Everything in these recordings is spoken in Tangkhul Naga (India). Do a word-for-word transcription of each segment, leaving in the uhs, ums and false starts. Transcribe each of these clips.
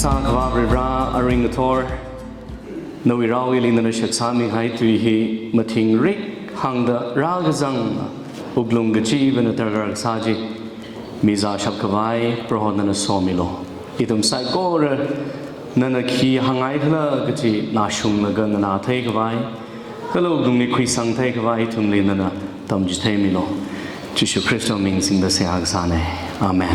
Sākhavā Varivara, arui ngathor nawui raoili nana shitsāmihai tui hi mathingrik hāngda rākazang wuklung kachivana darkar kasā chi mizāshapkhavai Proho nana somilu. Ithum saikora nana khi hāngngaikhala kachi nashunglaga nganātheikhavai, kala wuklungli khuisangtheikhavai ithumli nana tamchitheimilu. Jishu Khristawui ming singda seihā kasāna. Amen.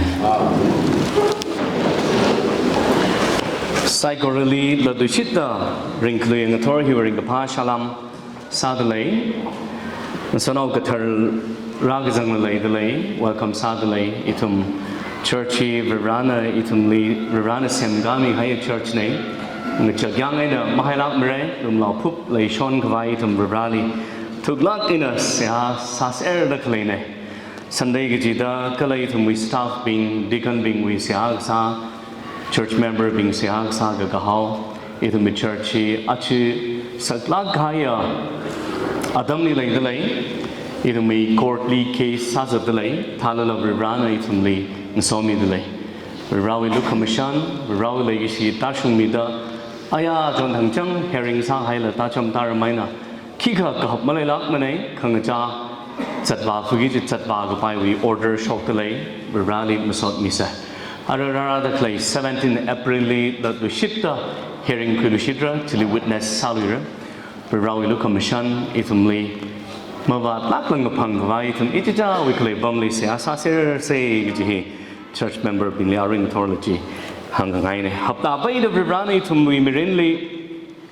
Saikorali latluishitta ringkhalui ngathor hiwui ringkaphā salām sādalei. Ngasotnao kathar rākazangla leidalei, welcome sādalei. Ithum church hi Varivarana ithumli, Varivarana semkāmihai church na. Ngachakyang eina mahailākmara, lumlao phup leishonkhavai ithum Varivarali thuklāk eina seihā sāserda khaleina. Sunday kachida kala ithumwui staff bing, deacon bingwui seihā kasā, church member bing seihā kasā kakahao, ithumwui church hi achi saklāk kahaiya atamli leidalei. Ithumwui court li case sāzatdalei, thālala Varivarana ithumli ngasomidalei. Varivarawui lukhamashan, Varivarawui leikashi tāshungmida, aya chonthang chang hearing sāhaila tācham tāramhaina, khikha kahap maleilākmana, khangachā zatvā fugi chi zatvā kapaiwui order shokdalei, Varivarali masotmisa. Ara rārāda khalei seventeen April li latluishitta hearing khuiluishitra, chili witness sāluira. Varivarawui lukhamashan ithumli mavātlākla ngaphangkhavai ithum ichichāwui khalei apamli seihā sāsersa kaji hi church member bingli arui ngathorla chi hāngkhangaina. Hapta peida Varivarana ithumwui mirinli,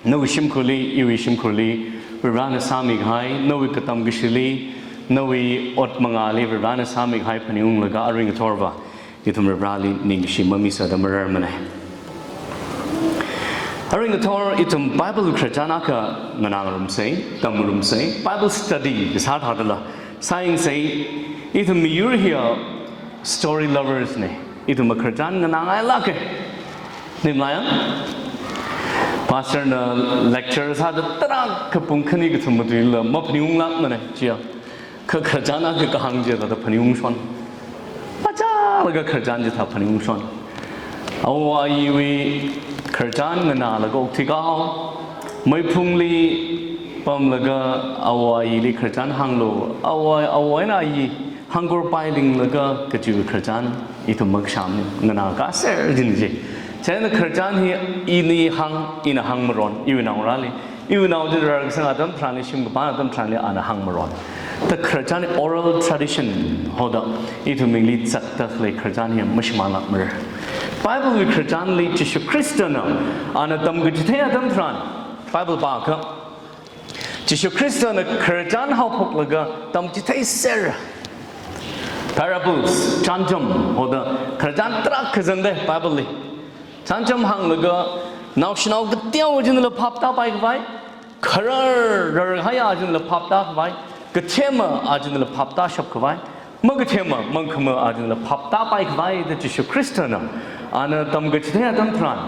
nawui shimkhurli, iwui shimkhurli Varivarana sāmikahai, nawui katam kashili, nawui ot mangāli Varivarana sāmikahai phaningunglaga arui ngathorva ithum Varivarali ningshi mamisāda mararmana. Arui ngathor ithum Bible khararchan akha nganārumsa, tamrumsa, Bible study kasā thādala sāyangsa. Ithum miyur hiya story lovers na. Ithum khararchan nganāngailāka. Nimlaya? Pastor na lecture sāda tarākha pung khani kathum matuila maphaningunglākmana chiya. Kha khararchan akha kahāng chithāda phaningungshon. Pachālaga khararchan chithā phaningungshon. Awo ayiwui khararchan nganālaga okthui kahao. Meiphungli pamlaga awo ayili khararchan hānglu. Awo, awo eina ayi hāngkorpailinglaga kachiwui khararchan ithum makasham nganākaser jin chi. Chieina khararchan hi ini hāng, ina hāngmaron, iwui naongarāli. Iwui nao chi rarkasang atam tharanli, shim kapā atam tharanli ana hāngmaron. Ta khararchan oral tradition hoda ithum mingli zatda khalei khararchan hi mashimānlākmara. Bible wui khararchanli Jishu Khristana ana tamkachithei atam tharan, Bible pākha Jishu Khristana khararchan haophoklaga tamchitheiser. Parables, chānjam hoda khararchan tarākha zangda Bible li. Chānjam hānglaga naoshinao kateowa chinala phap tāpaikhavai, kharar rarhaiya chinala phap tākhavai, kathema a chinala phap tāshapkhavai, makathema mangkhama a chinala phap tāpaikhavai da Jishu Khristana ana tamkachithei atam tharan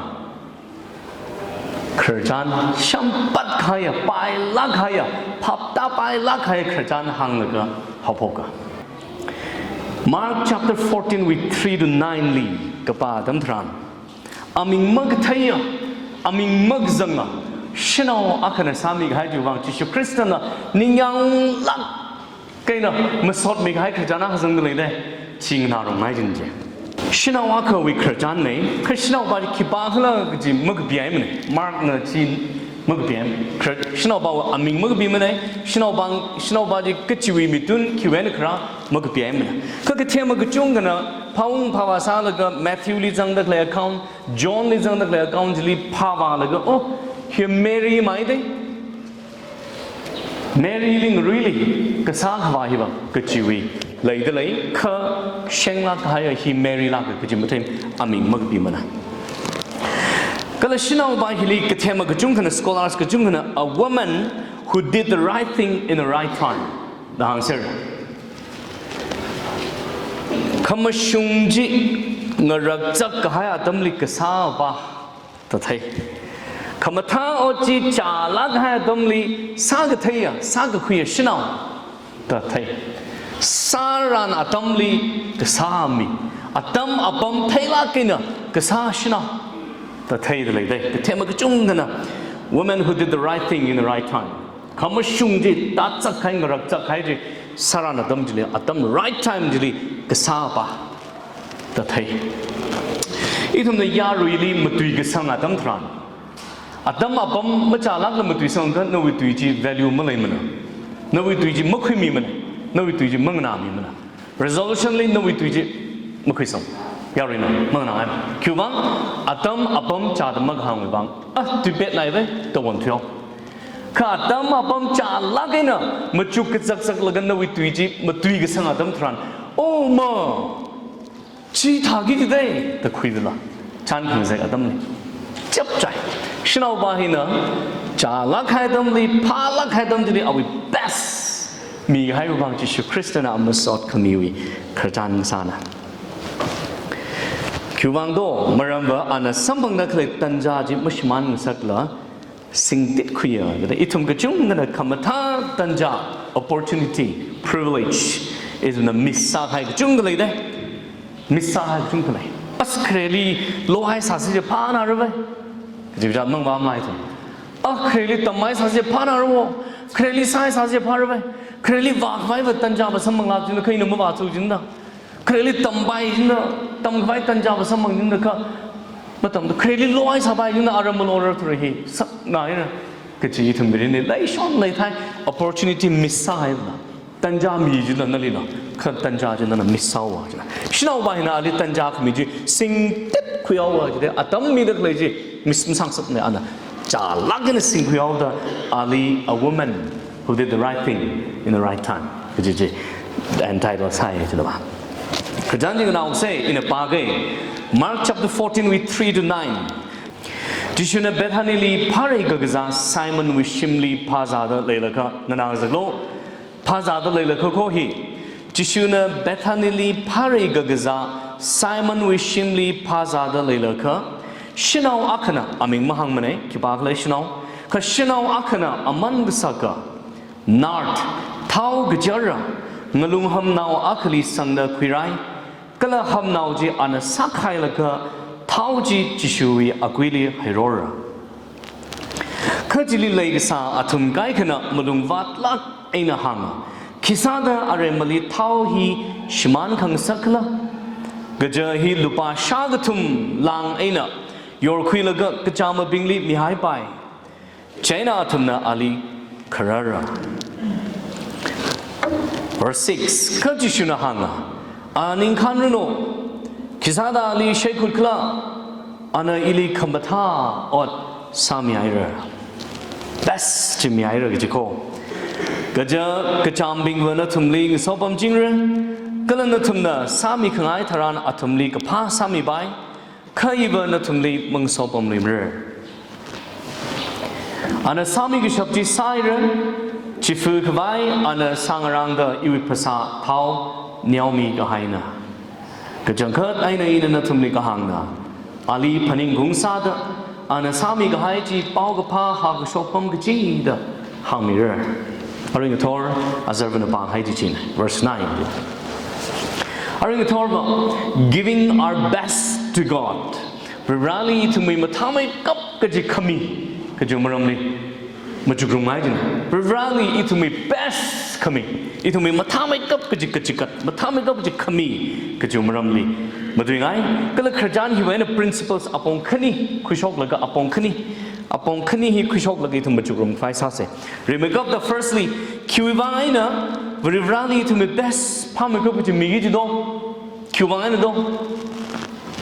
khararchan shampatkahaiya, pailākkahaiya, phap tāpailākkahaiya khararchan hānglaga haophoka. Mark chapter fourteen wui three to nine li kapā atam tharan, aming makatheiya, aming makazanga shanao akhana sāmikahai chiwui vang Jishu Khristana ningyānglāk eina masotmikahai khararchan akha zangda leida, chi nganārumngai jin chi. Shanao akhawui khararchanna, kha shanaopa chi khipākhala kaji makapihaimana. Mark na chi makapihaimana. Khar-, shanaopawui aming makapimana. Shanaopa, shanaopa chi kachiwui mithun khiwui eina kharā makapihaimana. Kha kathema kachungkhana phāung phāvā sālaga Matthew li zangda khalei account, John li zangda khalei account chili phāvālaga, oh, hi Mary maida. Mary li ngaruili kasā khavā hiva kachiwui leidalei, kha shenglāk kahaiya hi Mary lāka kaji mathei, aming makapimana. Kala shanaopa hili kathema kachungkhana, scholars kachungkhana, a woman who did the right thing in the right time da hāngser. Khamashung chi ngarakzak kahai atamli kasāpa da thei. Khamathā ot chi chālāk kahai atamli sākatheiya, sākakhuiya shanao da thei. Sāran atamli kasā mi, atam apam theilāk eina kasā shanao. da theida lei dei. Kathema kachungkhana, women who did the right thing in the right time. Khamashung chi, tāzak kahai, ngarakzak kahai chi sārān atam chili, atam right time chili kasāpa da thei. Ithumna yaruili matui kasang atam tharan, atam apam machālākla matuisangakha nawui tui chi value maleimana. Nawui tui chi makhuimimana. Nawui tui chi manganāmimana. Resolution li nawui tui chi makhuisang. Yaruina manganāngai. Khiwuivang, atam apam chāda makahāngwui vang, ah, tui pet nai ve, da vānthuihaowa. Kha atam apam chālāk eina machuk kazakzaklaga nawui tui chi matui kasang atam tharan, "Oh ma, chithāki jidei," da khuidala chān khangasak atamli, chapchai, shanaopa hina chālāk kahai atamli, phālāk kahai atam chili awui best mikahaiwui vang Jishu Khristana amasot khamiwui khararchan sāna. Khiwuivang do, maramva ana samphangda khalei tanja chi mashimānngasakla singtit khuiya. Kala ithum kachungkhana khamathā tanja, opportunity, privilege, ithumna miss sākahai kachungkha lei dei. Miss sākahai kachungkha lei. As khareli lohaisāsi chi phānara ve, kaji kachā mangva mlai ithum. Ah, khareli tamhaisāsi chi phānara wo. Khareli sāhaisāsi chi phāra ve. Khareli vākhavaiva tanjava samphanglāk jida, kha ina mavāthu jida. Khareli tampai jida, tamkhavai tanjava samphang jida kha, matamda khareli lohaisāpai jida, ara malorar thura hi saknaira. Kaji ithum mirinli leishon leithai, opportunity miss sāhaila. Tanja mi jida nalila, kha tanja chi nana miss sāhaowa jida. Shanaopa hina ali tanja khami chi singtit khuihaowa jida, atam mida khalei chi miss masāngasakmana, ana chālāk eina singkhuihaoda ali a woman who did the right thing in the right time. Kaji chi entitle sāya jida ba. Kachān chi nganāose, ina pāke. Mark chapter fourteen wui three to nine. Jishuna Bethany li phārei kakazā Simon wui shimli phāzāda leilakha, nganāngasaklu. Phāzāda leilakha kho hi. Jishuna Bethany li phārei kakazā Simon wui shimli phāzāda leilakha, shanao akhana, aming mahāngmana, khipākhala shanao, kha shanao akhana aman kasaka nard, thao kachara, ngalung hamnao akhali sangda khuirai, kala hamnao chi ana sākhailaga thao chi Jishuwui akuili hairora. Kha chili leikasā athum kaikhana malung vātlāk eina hānga, "Khisāda aremali thao hi shimān khangasakla? Kaja hi lupā shākathum lāng eina yorkhuilaga kachāmabingli mihaipai." Chieina athumna ali kharara. Verse six, kha Jishuna hānga, "Aning khanranu, khisāda ali shaikhutkhala, ana ili khamathā ot sāmihaira. Best chi mihaira," kaji kho. "Kaja kachāmabingva nathumli ngasopamchingra, kala nathumna sāmikhangai tharan athumli kaphā sāmipai, kha iva nathumli mangasopamluimara. Ana sāmikashap chi sāhaira, chifa khavai ana sāngarāngda iwui phasā thao neomikahaina. Kachangkhat eina ina nathumli kahāngna, ali phaningkhaung sāda, ana sāmikahai chi paokaphā hākashok pam kachida hāngmira." Arui ngathor azarvana pāhai chi china. Verse nine. Arui ngathorva, giving our best to God. Varivarāli ithumwui mathāmeikap kaji khami, kaji maramli machukrumngai jina. Varivarāli ithumwui best khami, ithumwui mathāmeikap kaji kachikat, mathāmeikap kaji khami, kaji maramli matuingai. Kala khararchan hiwui eina principles apong khani khuishoklaga, apong khani, apong khani hi khuishoklaga ithum machukrum khavai sāsa. Rimeikapta firstly, khiwui vang eina Varivarāli ithumwui best phāmeikap kaji miki jido? Khiwui vang eina do?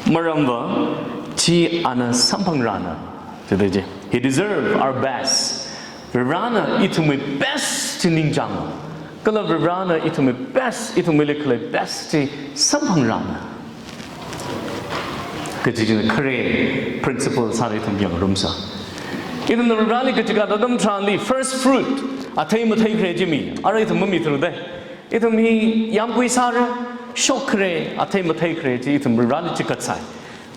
Maramva chi ana samphangrana. Jide ji. He deserve our best. Varivarāna ithumwui best chi ningchāng. Kala Varivarāna ithumwui best, ithumwuili khalei best chi samphangrana. Kaji china khare principle sāda ithum yangngarumsa. Ithumna Varivarāli kachikat atam tharanli first fruit, athei matheikhare chi mi, arui ithum mamitharu dei. Ithum hi yāmgui sāra, shokkhare, athei matheikhare chi ithum Varivarāli chikat sai.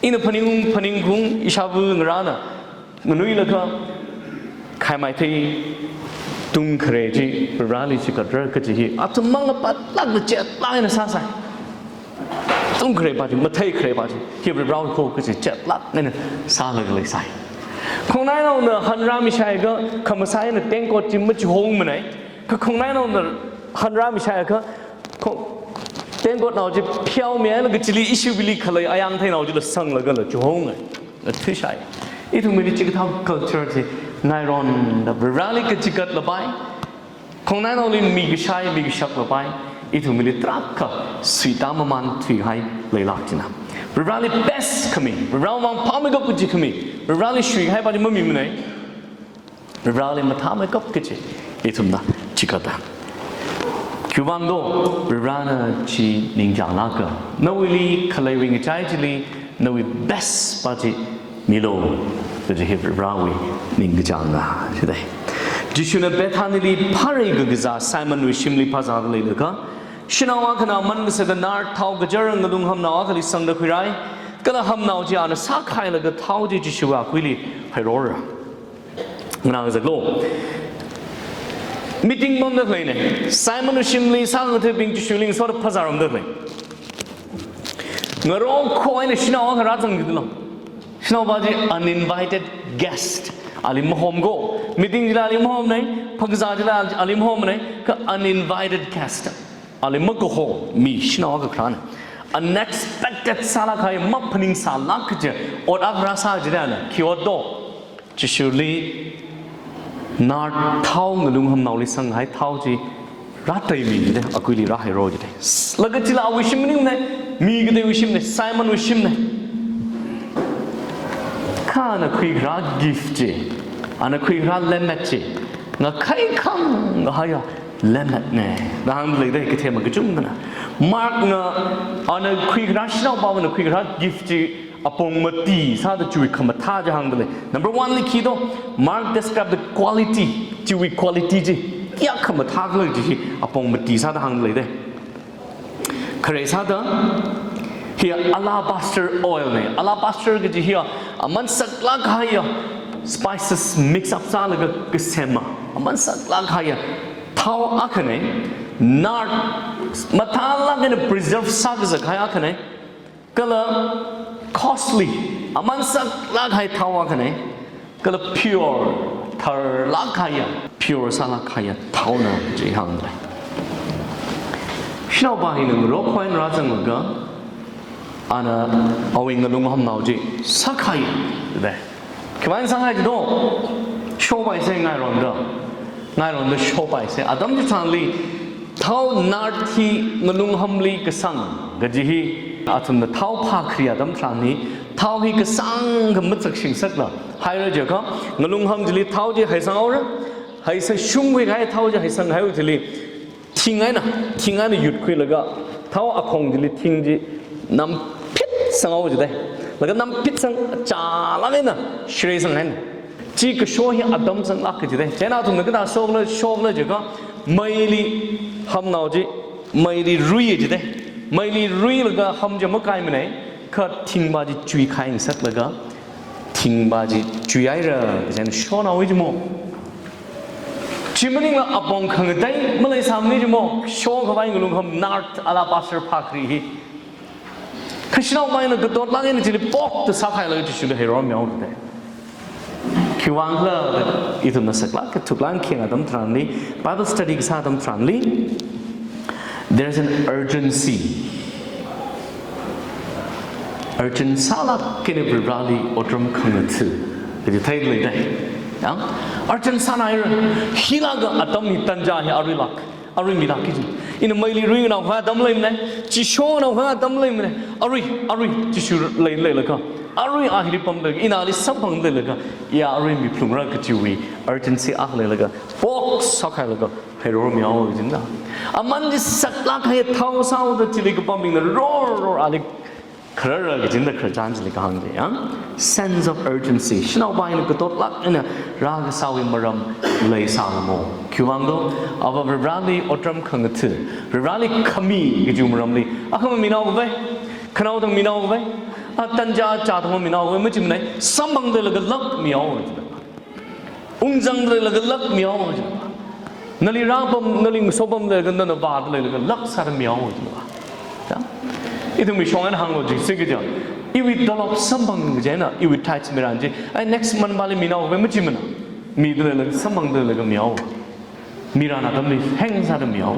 Ina phaning, phaningkhaung ishāva ngarāna nganuilakha, khaimaithei tungkhare chi Varivarāli chikatra kaji hi athum mang apatlākna chetlāk eina sāsai. tungkhare pa chi, matheikhare pa chi, hi Varivarāwui kho kachi chetlāk eina sālaga leisai. Khongnainaona hanrāmishaiakha, khamasai eina tengkot chi machihongmanei. Kha khongnainaona hanrāmishaiakha, khong-, tengkotnao chi pheomihailaga chili ishiwuili khalei ayāngtheinao chila sanglagala chihongai. Athuishai. Ithumwuili chikathā culture chi ngaironda Varivarāli kachigatlapai, khongnainaoli mikashai mikashaklapai, ithumwuili tarākha suitāmamān thuikahai leilāk china. Varivarāli best khami, Varivarāwui vang phāmeikap kaji khami, Varivarāli shuikahai pa chi mamimanei. Varivarāli mathāmeikap kaji ithumna chigata. Khiwuivang do, Varivarāna chi ningchānglāka. Nawuili khaleiwui ngachai chili nawui best pa chi milu, kaji hi Varivarāwui ningkachāngna jidei. Jishuna Bethanyli phārei kakazā Simonwui shimli phazāda leilakha, shanao akhana aman kasaka nard thao kajar ngalung hamnao akhali sangda khuirai, kala hamnao chi ana sākhailaga thao chi Jishuwui akuili hairora. Nganākazaklu. Meeting pamda khaleina. Simonwui shimli sākhangathabing Jishuli ngasoda phazārumda khalei. Ngarokho eina shanao akha rāzangkida lo. Shanao pa chi uninvited guest. Ali mahomko. Meeting chila ali mahomnei, phakazā chila ali mahomnei, kha uninvited guest. Ali makaho mi shanao akha kharāna. Unexpected sālāk kahai, maphaningsālāk kaji ot akha rāsā jidana. Khi ot do? Jishuli nard thao ngalung hamnaoli sanghai thao chi rāteimi jidei, akuili rāhairo jidei. Laga chila awui shim maningnei, mi kateiwui shimnei, Simonwui shimnei. Kha ana khuikharā gift chi, ana khuikharā lemmet chi, ngakhai khangahaiya lemmetnei da hāngda leidei, kathema kachungkhana. Markna ana khuikharā, shanao pāna khuikharā gift chi apong mati sāda chiwui khamathā chi hāngda lei. Number one li khi do, Mark describe the quality, chiwui quality chi, kayākha khamathā khala chi hi apong mati sāda hāngda leidei. Khare sāda, hiya alabaster oil nei. Alabaster kaji hiya aman saklāk kahaiya spices mix up sālaga kasema, aman saklāk kahaiya thao akhanei. Nard mathālāk eina preserve sākazak kahai akhanei. Kala costly, aman saklāk kahai thao akhanei. Kala pure, tharlāk kahaiya, pure sālāk kahaiya thaona chi hāngdalei. Shanao pa hina ngarokho eina rāzanglaga, ana awui ngalung hamnao chi sākhai dei. Khiwuivang sāngai jido, shopaisei ngaironda. Ngaironda shopaisei. Atam chitharanli, thao nard hi ngalung hamli kasang kaji hi, athumna thao phākhari atam tharanli, thao hi kasāngkha matsakshing sakla haira jiakha, ngalung ham chili thao chi haisang haora, haisang shungkhui kahai thao chi haisang haiwui thili, thing eina, thing eina yutkhuilaga, thao akhong chili thing chi namphit sang haowa jidei. Laga namphit sang chālāk eina shirei sang haina. Chi kasho hi atam zanglāk kaji dei. Chieina athumna kathāda shokhala, shokhala jiakha, meili hamnao chi, meili ruiya jidei. Meili ruilaga ham chi makaimanei, kha thing pa chi chuikhangasaklaga, thing pa chi chuihaira, kaji eina shonao jimo. Chi maningla apong khangatei maleisāmana jimo, shokhavai ngalung ham nard alabaster phākhari hi. Kha shanao pa hina katotlāk eina chili pokta sākhailaga Jishuli hairormihaowa dei. Khiwuivang khala, ithumna saklāk kathuklāk khayang atam tharanli, Bible study kasā atam tharanli, there is an urgency. Urgent sālāk eina Varivarāli otram khangatha kaji theida leidei. Yang, urgent sāna haira, hilāka atam hi, tanja hi aruilāk, aruimilāka ji. Ina meili ruinganao kahai atam leimanei, chi shonao kahai atam leimanei, arui, arui, Jishu lei, leilakha, arui a hili pamda, ina ali samphangda leilakha, ya aruimiphalungra kajiwui urgency akha leilakha, pok sākhailaga hairormihaowa kajina. Aman chi saklāk kahai thao sāhaoda chili kapambingna ror ror ali kharara kajina, khararchan chili kahāng chi, ya? Sense of urgency. Shanao pa hina katotlāk eina rākasāwui maram leisālamo. Khiwuivang do, Avā Varivarāli otram khangatha, Varivarāli khami kajiwui maramli, akha maminao khavai, khanaothang minao khavai, a tanja chāthang maminao khavai machimanei, samphangda leilaga lāk mihaowa kajina. Ungzangda leilaga lāk mihaowa kajina. Nali rāpam, nali ngasopamda leilaga, nana vāda leilaga lāk sāda mihaowa kajina. Ya? Ithumwui shong eina hānglo chi, singki ja. Iwui tolop samphang kaji eina, iwui tithes miran chi. Ai, next month vali minao ve machi mana. Midalei samphangdalei miao. Miran atamli heng sāda miao.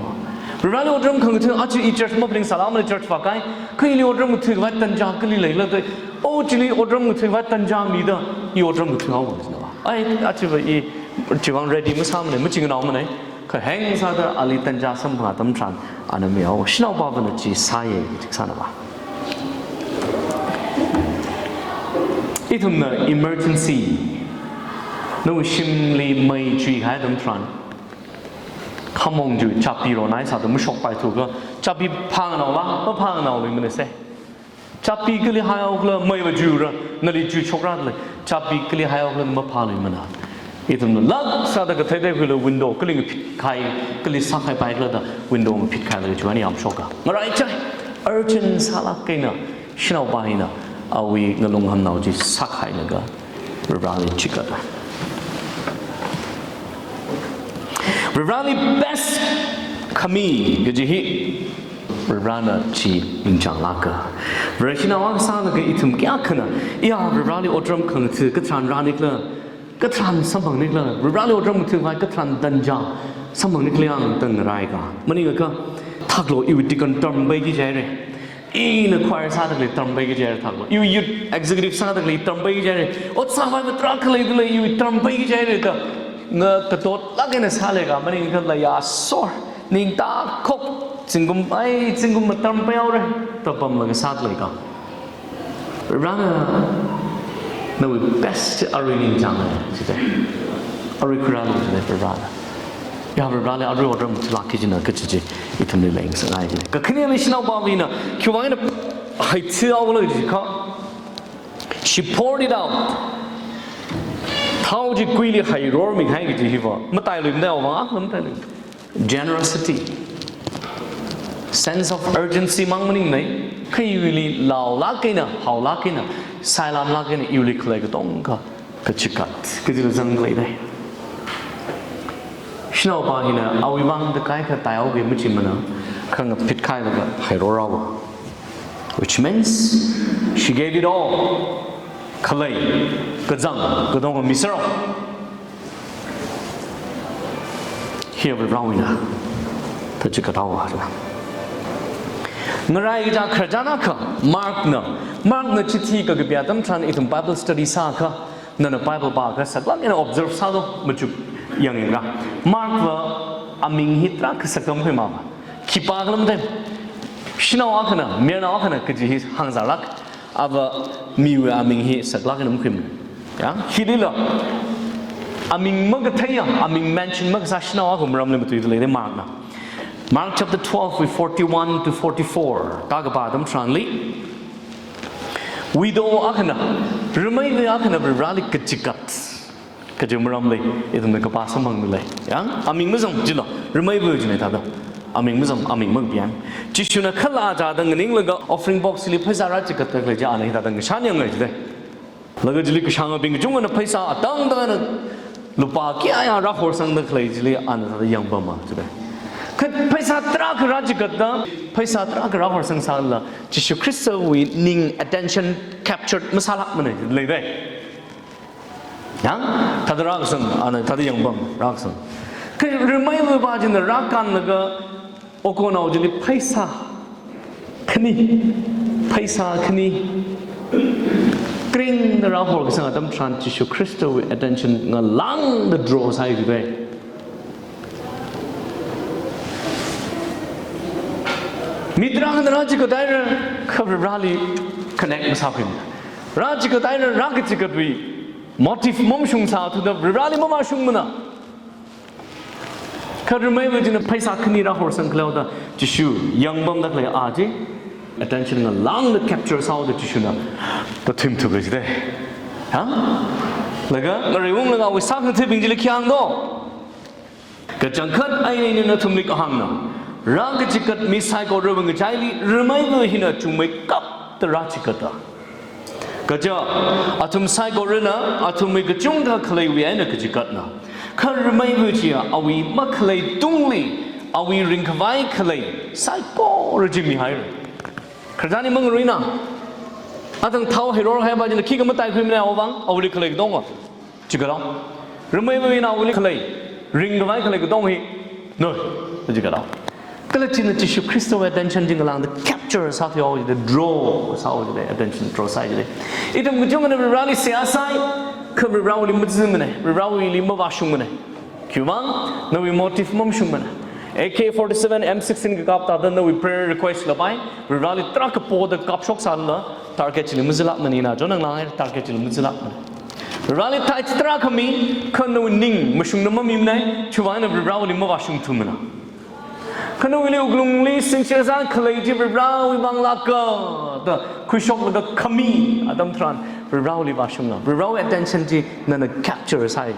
Vareli otram khangatha, aja i church maphaning sāla mani church vākai. Kha ili otram ngathavai tanja kali leila da. O chili otram ngathavai tanja mida, i otram ngathahaowa. Ai, aja va i, chiwuivang ready masāmana, machingnao mana. Kha heng sāda ali tanja samphang atam tharan, ana miao. Shanaopavana chi sāya, chi sāna va. Ithumna emergency, nawui shimli mei chuikahai atam tharan, khamong chu chapi ronai sāda mashokpai thuka, chapi phānganao la, maphānganaolui mana se. Chapi kali haihao khala, mei va chuira, nali chuishokra lei. Chapi kali haihao khala maphālui mana. Ithumna lak sāda kathei theikhuilaga window kali ngaphitkahai, kali sākahaipai khala da window ngaphitkahailaga chuani yamshoka. Ngaraichai, urgent sālāk eina, shanaopa hina, awui ngalung hamnao chi sākahailaga, Vareli chikata. Vareli best khami kaji hi, Varena chi ningchānglāka. Vare shanao akha sālaga ithum kayākhana, iya, Vareli otram khangatha katharan rāni khala, katharan samphangni khala, Vareli otram ngathavai katharan tanja samphangni khala yang tang ngaraika. Maningakha, thaklo iwui deacon term pai kaji haira. Ina choir sāda khalei term pai kaji haira thaklo. Iwui youth executive sāda khalei term pai kaji haira. Ot sāvai va tarākha leidalei iwui term pai kaji haira da. Ngakatot lāk eina sālaga, maningakha laya sor, ningtakhok, zingkum, ai, zingkum ma term paihaora da pamlaga sāda leika. Varena nawui best arui ningchānga, chida. Arui khuirālu, chida, Varena. Ya, Vareli arui otram ngathalāki kajina kaji chi, ithumli leingasakngai kajina. Kakhaneli shanaopavana, khiwuivang eina haithihaokhala jikha, she poured it out. Thao chi kuili hairormihai kaji hiva, matailui, mataihaowa, akha matailui. Generosity. Sense of urgency mang maningnei. Kha iwuili laolāk eina, haolāk eina, sailamlāk eina, iwuili khalei katonga kachikat kajila zangleidei. Shanaopa hina awui vang da kaikha taihaoki machi mana, kha ngaphitkahailaga hairorhaowa. Which means she gave it all. Khalei, kazang, katonga miserhaowa. Hi Varewui eina thachikathaowa. Ngarai kaja khararchan akha, Markna, Markna chithi kakapi atam tharan ithum Bible study sākha, nana Bible pākha saklāk eina observe sālu, machup yangyanga. Markva aming hi tarākha saktam khuimava. Khipākhala mathei. Shanao akhana, mayarnao akhana kaji hi hāngzārlāk. Ava miwui aming hi saklāk eina makhuimana. Ya, hilila aming makatheiya, aming mention makasā shanao akha maramli matuidalei Markna. Mark chapter twelve, verse forty-one to forty-four. Kakapā atam tharanli, widow akhana, rimeivā akhana Vareli kachikat kaji maramli ithumna kapā samphangdalei. Ya, aming mazang jila, rimeivā jina thāda. Aming mazang, aming makapiang. Jishuna khala chāda nganinglaga offering box li pheisā rāchikatda khalei chi ana hithāda ngashan yangngai jidei. Laga chili kashāngabing kachungana pheisā atangtangna lupā kayāya rāhorsangda khalei chili ana thāda yangpama jidei. Kha pheisā tarākha rāchikatda, pheisā tarākha rāhorsangsālala, Jishu Khristawui ning attention captured masālākmana leidei. Yang, thāda rākasang, ana thāda yangpam rākasang. Kha rimeivā china rākānlaga, okonao chili pheisā khani, pheisā khani, kringda rāhorkasang atam tharan Jishu Khristawui attention ngalāngda draw sāi jidei. Mi tarākhana rāchikathaira, kha Vareli connect masākhuimana. Rāchikathaira, rākachikatwui motive mamashungsāthuda Vareli mamashungmana. Kha rimeivā china pheisā khani rāhorsang khaleoda Jishu yangpamda khalei a chi, attention ngalāngda capture sāhaoda Jishuna kathimthuka jidei. Ha? Laga ngareiunglaga awui sākhangathabing chili khi hāngdo. Kachangkhat eina ina nathumli kahāngna, rākachikat mi saikorawui ngachaili rimeivā hina chungmeikapta rāchikata. Kaja, athum saikorana athumwui kachungkha khaleiwui eina kachikatna. Kha rimeivā chiya awui makhalei tungli, awui ringkhavai khalei saikora chi mihaira. Khararchan hi mangaruina. Athang thao heiror haiva china khikha mataikhuimana awui vang, awuili khalei katonga. Chikha rao. Rameiva̱wui eina awuili khalei, ringkhavai khalei katong hi, no, chikha rao. Kala china Jishu Khristawui attention chi ngalāngda capture sāthuihaowa jida, draw sāhaowa jida, attention draw sāhaowa jida. Ithum kachungana Varivarāli seihā sāi, kha Varivarāwuili mazimana, Varivarāwuili mavāshungmana. Khiwuivang, nawui motive mamashungmana. A K forty-seven, M sixteen kakap thāda nawui prayer request la pai, Varivarāli tarākha poda kapshok sālala, target chili mazilākmana, ina chonang lāngai, target chili mazilākmana. Varivarāli thai chitharan khami, kha nawui ning mashungda mamimana, chiwuivang eina Varivarāwuili mavāshungthumana. Kha nawuili wuklungli sincere sāda khalei chi Varivarāwui vang lāka da khuishoklaga khami atam tharan, Varivarāwuili vāshungla, Varivarāwui attention chi nana capture sāi.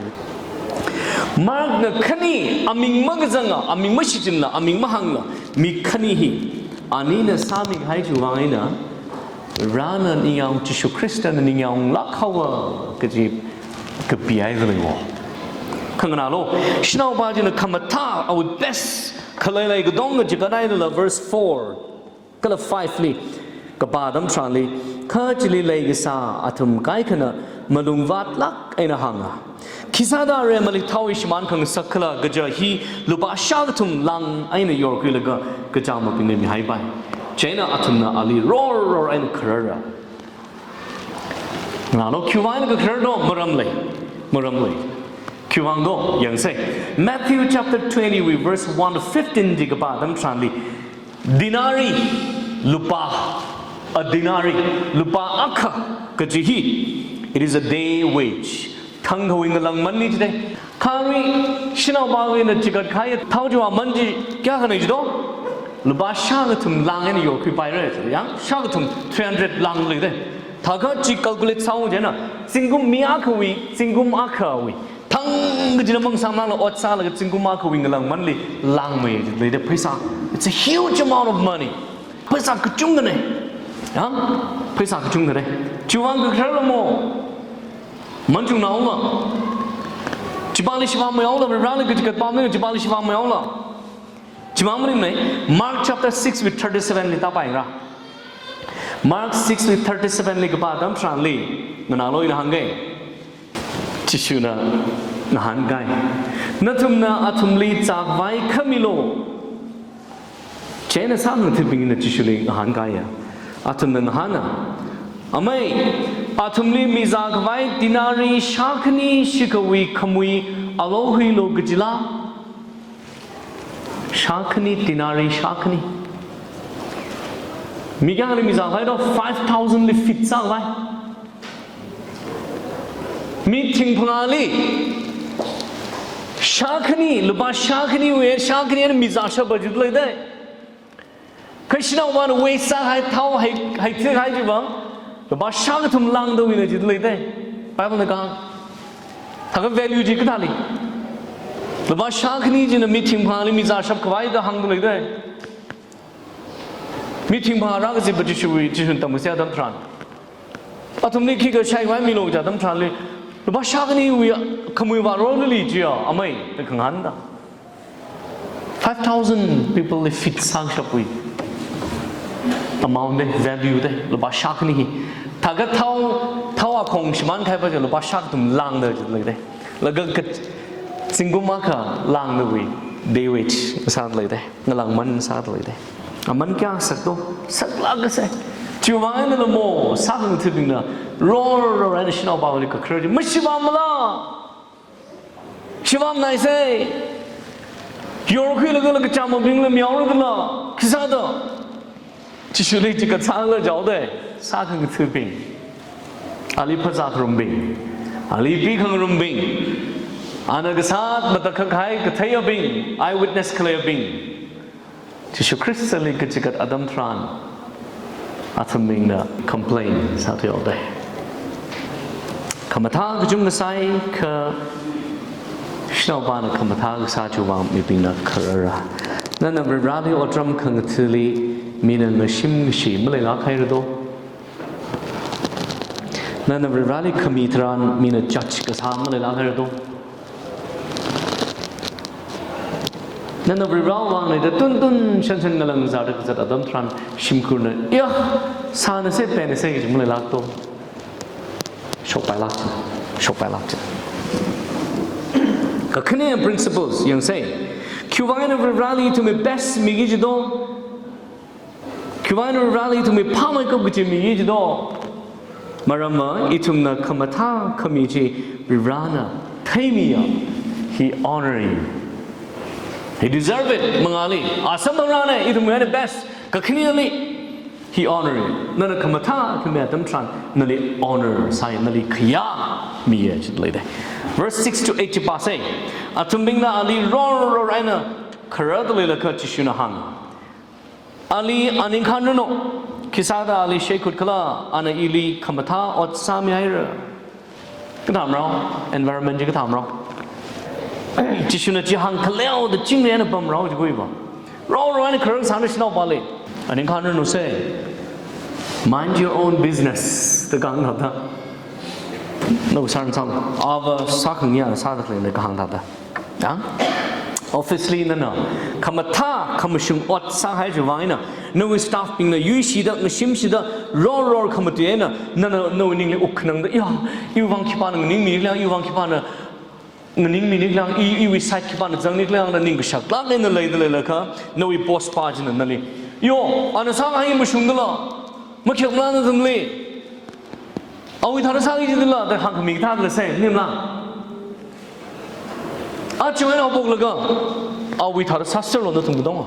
Markna khani, aming makazanga, aming mashichinla, aming mahāngla, mi khani hi, anina sāmikahai chiwuivang eina, Varivarāna ningyāng, Jishu Khristana ningyānglāk haowa kaji kapihaida leiwo. Khanganālu, shanaopa china khamathā, awui best, khaleilei katonga chikathailala verse four kala five li kapā atam tharanli, kha chili leikasā athum kaikhana malung vātlāk eina hānga, "Khisāda aremali thao hi shimān khangasak khala, kaja hi lupā shākathum lāng eina yorkhuilaga kachāmabingli mihaipai." Chieina athumna ali rorror eina kharara. Nganālu, khiwuivang eina kakharar do, maram lei, maram lei. Khiwuivang do, yangsei. Matthew chapter twenty wui verse one to fifteen chi kapā atam tharanli, denarii, lupā, a denarii, lupā akha kaji hi, it is a day wage. Thangkhawui ngalāngmanli jidei. Kha arui shanaopawui eina chikat kahai thao chiwui aman chi kayākhana jido? Lupā shākathum lāng eina yorkhuipaira, yang shākathum three hundred lāng leidei. Thākha chi calculate sāung chieina, zingkum mi akhawui, zingkum akhawui, thangkachida mang samlangla ot sālaga zingkum akhawui ngalāngmanli lāngmei leidei pheisā. It's a huge amount of money. Pheisā kachungkhana. Yang pheisā kachungkhana. Chiwuivang kakhararla mo. Manchungnaola. Chipāli shivāmeihaola, Varivarāli kachikat pamli chipāli shivāmeihaola. Chimang maningmana, Mark chapter six wui thirty-seven li tāpaira. Mark six wui thirty-seven li kapā atam tharanli, nganālu, ina hāngkei. Jishuna ngahānkai. Nathumna athumli zākhavai khamilu. Chieina sākhangathabingna Jishuli ngahānkaiya. Athumna ngahāna, "Amei, athumli mizākhavai denarii shākhani shikhawui khamui alo huilu kajila?" Shākhani, denarii shākhani. Mi kayāli mizākhavai do? Five thousand li feed sākhavai. Mi thingphangāli shākhani, lupā shākhaniwui, shākhani eina mizāshapa jida leidei. Kha shanaopana waste sākahai thao hai, haithikahai chiwuivang, lupā shākathum lāngdawuina jida leidei. Bible na kahāng. Thākha value chi kathāli? Lupā shākhani china mi thingphangāli mizāshapkhavai da hāngda leidei. Mi thingphangā rākazipa Jishuwui, Jishuna tamkasā atam tharan, athumli khikha shaikhavai milu kaja atam tharanli, lupā shākhaniwui khamui vārorlili jiya, amei, da khangahānda. Five thousand people li feed sākashapwui amount dei, value dei, lupā shākhani hi. Thākha thao, thao akhong shimānkahaipa chi lupā shākathum lāngda jida leidei. Laga ka zingkum akha lāngdawui day wage sāda leidei. Ngalāngman sāda leidei. Aman kayā sak do? Saklāk kasei. Chiwuivang einala mo, sākhangathabingna rorror eina shanaopali kakharar chi, "Mashivāmala? Shivāmnaisei. Yorkhuilaga la kachāmabingla mihaora dala. Khisāda?" Jishuli chikat sālala jihaodei. Sākhangathabing, ali phazā kharumbing, ali pi khangarumbing, ana kasāt matakhak kahai katheiyabing, eyewitness khaleiyabing, Jishu Khristali kachikat atam tharan, athumbingna complain sāthuihaodei. Khamathā kachungkha sāi, kha shanaopana khamathā kasā chiwuivang mibingna kharara. Nana Varivarāli otram khangathāli mina ngashim ngashi maleilāk haira do? Nana Varivarāli khami tharan mina judge kasā maleilāk haira do? Nana Varivarāwui vang leida tuntun shanshan ngalang zāda kazat atam tharan shimkhurna, ya, sānasei, pennasei kaji maleilākto. Shokpailāk, shokpailāk. Kakhane principles yangsei. Khiwuivang eina Varivarāli ithumwui best miki jido? Khiwuivang eina Varivarāli ithumwui phāmeikap kaji miki jido? Maramva ithumna khamathā khami chi Varivarāna theimiya. He honor you. He deserve it. Mangāli, asamphangranei, ithumwui eina best. Kakhaneli, he honor you. Nana khamathā khami atam tharan nali honor sāi, nali khayā miya chi leidei. Verse six to eight chi pāsei. Athumbingna ali rorror eina khararda leilakha Jishuna hānga, ali aningkhan ranu. Khisāda ali sheikhut khala, ana ili khamathā ot sāmihaira. Kathāmarao, environment chi kathāmarao. Jishuna chi hāngkhaleoda chingri eina pamrao chi khuiva. Rorror eina kharar sāna shanaopali. Aningkhan ranusei. Mind your own business da kahāng thāda. Nawui sāran sālu. Ava sākhangayi sāda khalei da kahāng thāda. Ya? Obviously nana khamathā khamashung ot sāhai chiwuivang eina, nawui staff bingna yuishida, ngashimshida, rorror khamatui eina, nana nawui ningli wukkhanangda, ya, iwui vang khipāna nganingmini khala, iwui vang khipāna nganingmini khala, i, iwui side khipāna zangni khala, na ning kashaklāk eina leida leilakha, nawui boss pā china nali, yo, ana sākahai mashungdala, makhayākmala nathumli. Awui thāda sāki jidala, da hāngkhami kathāda sei, maningmala? Aja eina haophoklaga, awui thāda sāserlo nathum katonga.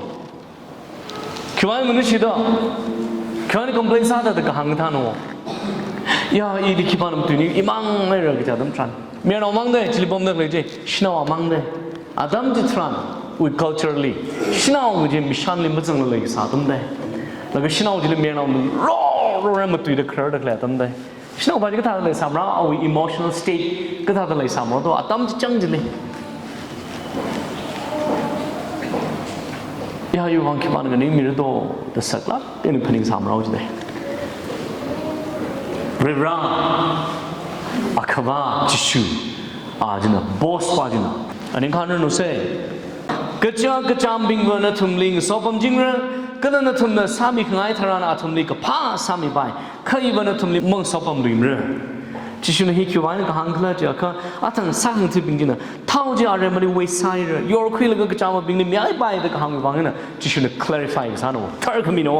Khiwuivang maningshida, khiwuivang complain sāda da kahāng kathāna. Ya, ili khipāna matuini, imang haira kaja atam tharan. Mayarnao mangdei, chili pamda khalei chi, shanao mangdei. Atam chitharan, wui culture li, shanao kaji mishanli mazangla leikasā atamdei. Laga shanao chili mayarnaona rorror eina matuida khararda khalei atamdei. Shanaopā chi kathāda leisāmara, awui emotional state kathāda leisāmara to, atam chichang chili. Ya, iwui vang khipāna nganingmira to, da saklāk eina phaningsāmara jidei. Varivarā, Akhava Jishu, a china, boss pā china, aningkhan ranusei. Kaja kachāmbingva nathumli ngasopamchingra, kala nathumna sāmikhangai tharan athumli kaphā sāmipai, kha iva nathumli mangasopamluimara. Jishuna hi khiwuivang eina kahāng khala jiakha, athang sākhangathabing china thao chi aremali waste sāhaira, yorkhuilaga kachāmabingli mihaipai da kahāngwui vang eina, Jishuna clarify kasāna, tharkhamina.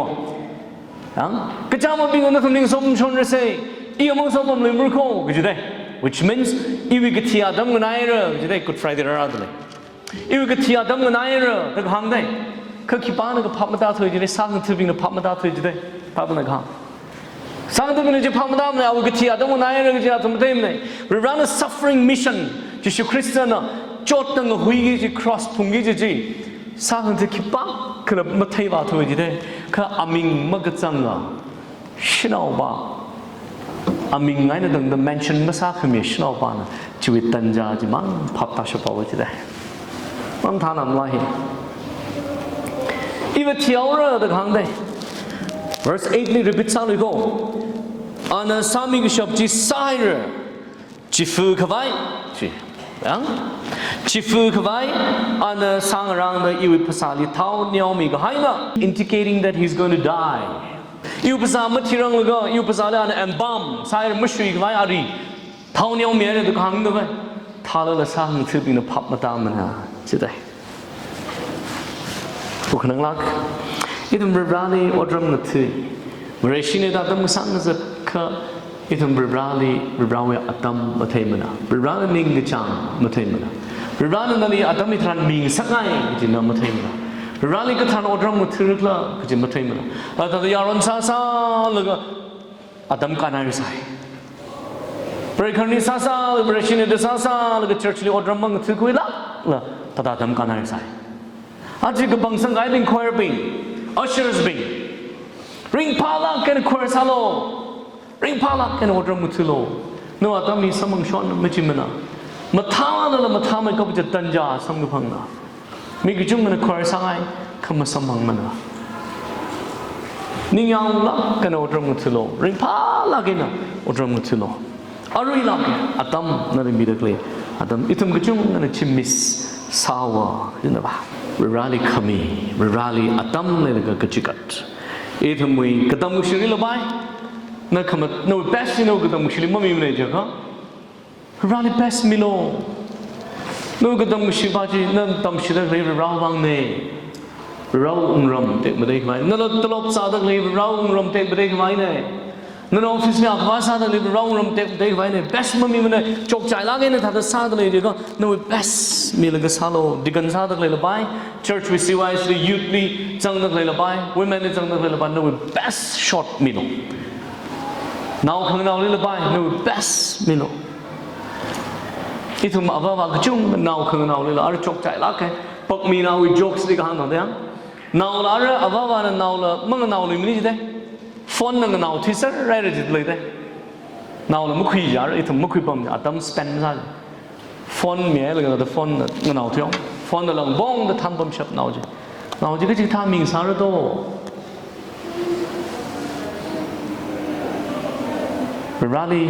Yang, kachāmabingva nathumli ngasopamshonrasei, iya mangasopamluimara ko, kajidei. Which means, iwui kathi atam nganāhaira, kajidei, Good Friday rārada lei. Iwui kathi atam nganāhaira, da kahāngdei. Kha khipāna kaphap matāthui jidei, sākhangathabingna phap matāthui jidei. Phapna kahāng. Sākhangathabingna chi phap matāmana, awui kathi atam nganāhaira kaji athum matheimana. Varivarāna suffering mission, Jishu Khristana chotda ngahuiki kaji, cross phungki kaji chi, sākhangatha khipākhala matheipāthui jidei. Kha aming makazanga shanaopā, aming eina tangda mention masākhami shanaopāna chiwui tanja chimang phap tāshaphaowa jidei. Mangthānamla hi. Iva thihaora da kahāngdei. Verse eight li repeat sālui ko. Ana sāmikashap chi sāhaira. Chifa khavai, chi, yang? Chifa khavai, ana sāngarāngda iwui phasāli thao neomikahaina, indicating that he's going to die. Iwui phasā mathiranglaga, iwui phasāli ana embalm sāhaira, mashuikhavai ari, thao neomihaira da kahāngdavai. Thālala sākhangathabingna phap matāmana, jidei. Wukhananglāk. Ithum Varivarāli otram ngatha. Vareshina da atam kasāng ngazatkha, ithum Varivarāli, Varivarāwui atam matheimana. Varivarāna ningkachāng matheimana. Varivarāna nali atam hitharan mingasakngai kaji na matheimana. Varivarāli kathāda otram ngathara khala kaji matheimana. Athāda yaron sāsālaga atam kānhaisai. Preikarni sāsā, Vareshinada sāsālaga church li otram mangathakhuilākla, thāda atam kānhaisai. Aja kapang sangkahaibing, choir bing, ushers bing, ringphālāk eina choir sālu, ringphālāk eina otram ngathālu. Nawui atam hi samphangshon machimana. Mathālala mathāmeikap kaji tanja samkaphangna. Mi kachungana choir sāngai, kha masamphangmana. Ningyānglāk eina otram ngathālu, ringphālāk eina otram ngathālu. Aruilāk atam nali mida khalei atam, ithum kachungana chi miss sāhaowa, china ba. Vareli khami, Vareli atam leilaga kachigat. Ithumwui katamkashili lapai, na khama, nawui best hi nawui katamkashili mamimana jiakha, Vareli best milu. Nawui katamkashi pa chi, na tamshida khalei Varewui vangna. Varewui wungram tekmatei khavaina. Nala tolop sāda khalei Varewui wungram tekmatei khavaina. Nana office li akhavā sāda khalei Varewui wungram tekmatei khavaina. Best mamimana, chokchailāk eina thāda sāda lei jiakha, nawui best milaga sālu. Deacon sāda khalei lapai, church wui C Y S li, youth li zangda khalei lapai, women li zangda khalei lapai, nawui best shot milu. Nao khanganaoli lapai, nawui best milu. Ithum avā avā kachungkha nao khanganaolila, ara chokchailāka. Pakmi naowui jokes li kahāng thāda yang. Naola ara avāvana naola manganaoluimana jida. Phone na nganao thui sāra jida leida. Naola makhuiya, ithum makhuipam atam spend sā. Phone mihailaga phone na nganao thui. Phone na langpongda thampamshap nao chi. Nao chi kachi thāming sāra do. Vareli,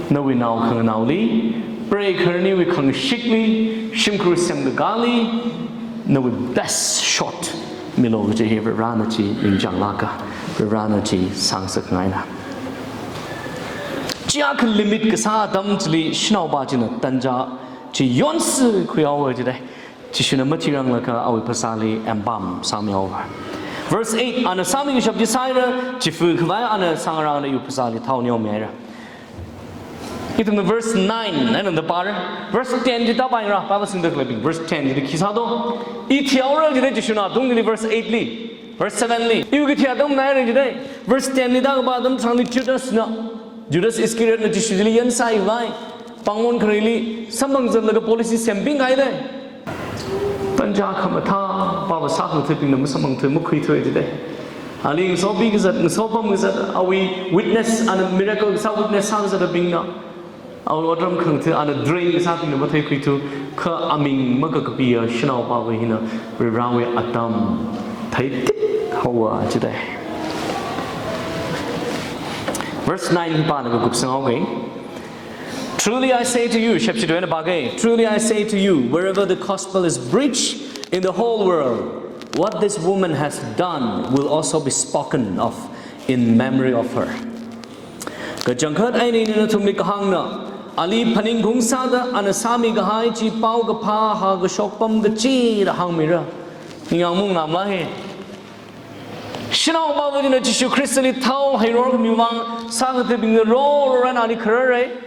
nawui nao khanganaoli, preikharniwui khangashikli, shimkhur semkakāli, nawui best shot milu kaji hi Varena chi ningchānglāka, Varena chi sāngasak ngaina. Chiakha limit kasā atam chili shanaopa china tanja chi yonsi khuihaowa jida. Jishuna mathiranglaga awui phasāli empam sāmihaowa. Verse eight, ana sāmikashap chi sāhaira, chifa khavai ana sāngarāna iwui phasāli thao neomihaira. Ithumna verse nine eina da pāra. Verse ten chi tāpaingra, Bible singda khaleibing. Verse ten chili khi sā do? I thihaora jida Jishuna atungli verse eight li, verse seven li. Iwui kathi atam naira jida. Verse ten li tākapā atam tharanli Judas na, Judas Iscariot na Jishu chili yan sāhaivai. Pāngmon khareili samphang zatlaga policy sembing kahaida. Tanja khamathā, pava sākhangatha̱bingna masamphangthu, makhuithu jida. Ali ngasopi kazat, ngasopam kazat, awui witness, ana miracle kasā witness sākazatbingna, awui otram khangatha̱, ana drain kasābingna matheikhuithu, kha aming makakapiya shanaopava hina Varewui atam theitithaowa jida. Verse nine hi pālaga kupsanghaoga. Truly I say to you, shepshitwena pāga, truly I say to you, wherever the gospel is preached in the whole world, what this woman has done will also be spoken of in memory of her. Kachangkhat eina ina nathumli kahāngna, ali phaningkhaung sāda ana sāmikahai chi paokaphā hākashok pamkachida hāngmira. Ningyāng maungna mala hi. Shanaopava china Jishu Khristali thao heiror khamiwui vang sākhangatha̱bingna rorana ali khararra.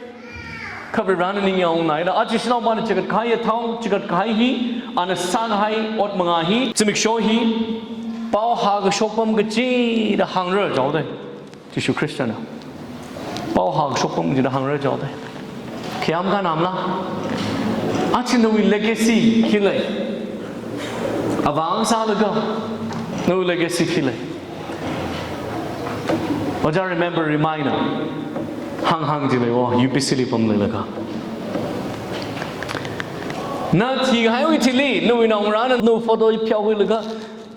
Kha Varena ningyāng maungnaida, aja shanaopana chigatkahai thao, chigatkahai hi, ana sākahai ot manga hi, zimiksho hi, pao hākashok pamkachida hāngra jihaoda. Jishu Khristana pao hākashok pamkachida hāngra jihaoda. Khayam kanamla? Aja nawui legacy khi lei? Avā ngasālaga nawui legacy khi lei? Ojā remember, remind na. Hānghāng jilei o, U P C li pamleilaga. Na thikahaiwui thili, nawui naongarāna nawui photo pheohuilaga,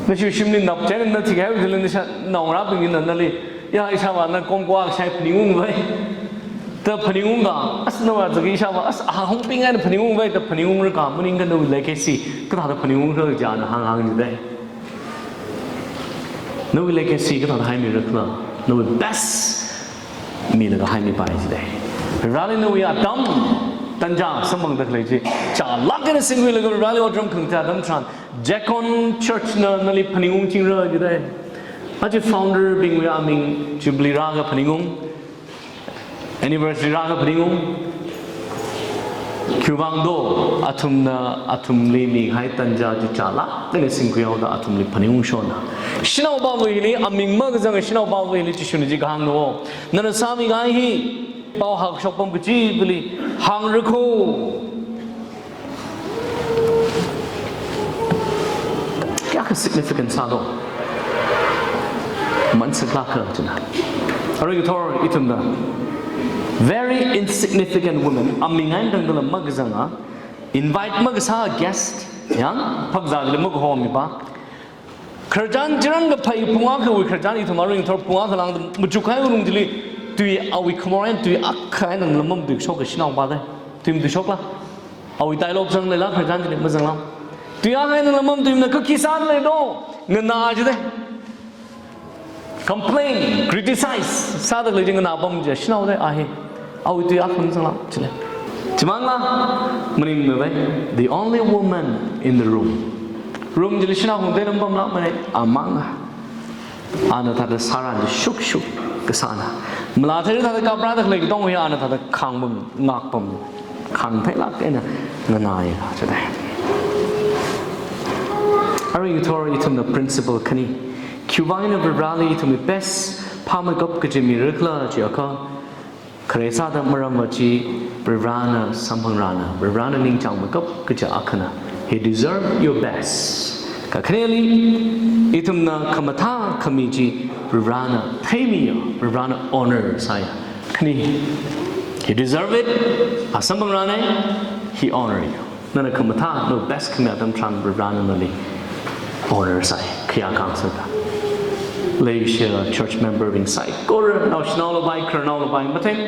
nashi shimli nap chieina na thikahaiwui thili nasha naongarābingna nali, ya ishāvā na komkwa kashai phaningungvai, da phaningungka, as nawui zaki ishāvā, as ahāng hongping eina phaningungvai, da phaningungra kha maningakha nawui legacy kathāda phaningungra jiakha hānghāng jida. Nawui legacy kathāda haimira khala, nawui best milaga haimipai jida. Vareli nawui atam tanja samphangda khalei chi chālāk eina singkhuilaga Vareli otram khangatha̱ atam tharan, Deacon Church na nali phaningungchingra jida. Aja founder bingwui aming Jubilee rākha phaningung, anniversary rākha phaningung. Khiwuivang do, athumna athumli mikahai tanja chi chālāk eina singkhuihaoda athumli phaningungshonna. Shanaopava hili, aming makazanga shanaopava hili Jishuna chi kahāngna o, nana sāmikahai hi pao hākashok pamkachivali hāngra kho. Kayākha significant sālo. Mansaklāka china. Arui ngathor ithumna very insignificant woman, aming eina tangdala makazanga, invite makasā guest, yang phakzā chili makahomipa. Khararchan chirān kaphai phung akhawui khararchan ithum arui ngathor phung akha lāngda machukhaiwui lung chili, tui awui khamor eina tui akha eina lamam tui shoka shanaopa da. Tui matui shokla? Awui dialogue zangleila khararchan chili mazangla? Tui akha eina lamam tuimna kaki sāda lei do, nganā jide. Complain, criticize sāda lei chi nganā pam chi, shanao de a hi. Awui tui akha khun sangla, chile. Chimangla, maningmei vai, the only woman in the room. Room chili shanao hung de lam pamla, mane, amang a. Ana thāda sāran chi shukshuk kasāna. Mala thāda thāda kaprāda khalei katong hi ana thāda khāng pam, ngak pam, khāng theilāk eina nganāya chida. Arui ngathor ithumna principle khani. Khiwuivang eina Varivarali ithumwui best phāmeikap kaji mira khala jiakha, khare sāda maram va chi Varivarana samphangrana, Varivarana ningchāngmeikap kaja akhana. He deserve your best. Kakhaneli, ithumna khamathā khami chi Varivarana theimiya, Varivarana honor sāya. Khani, he deserve it, a samphangrana, he honor you. Nana khamathā, no best khami atam tharan Varivarana nali honor sāi, khayā kang sāda. Leishiya church member bing saikora, naoshinao lapai, khararnao lapai, matheng,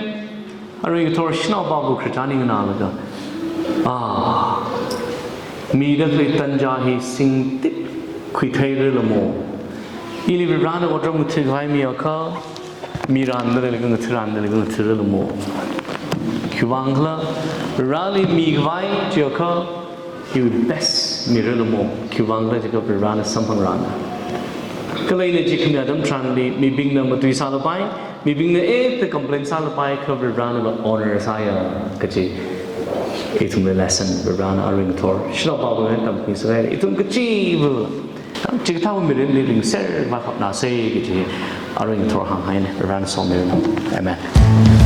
arui ngathor shanao pābu khararchan nganālaga. Ah, mida khalei tanja hi singtit khuitheira lamo. Ili Varivarana otram ngathakhavai miakha, miranda lei, ngatharanda lei, ngathara lamo. Khiwuivang khala, Varivarali mikhavai jiakha, he will best mira lamo. Khiwuivang khala jiakha Varivarana samphangrana. Kala ina chi khami atam tharanli, mibingna matuisālapai, mibingna eta complain sālapai, kha Varivarana va honor sāya, kaji ithumli lesson, Varivarana arui ngathor shanao pābu eina tamkhuisāya, ithum kachiva̱ chikathā mirinli ringser vākhapnāsei kaji arui ngathor hānghaina, Varivarana somiranu. Amen.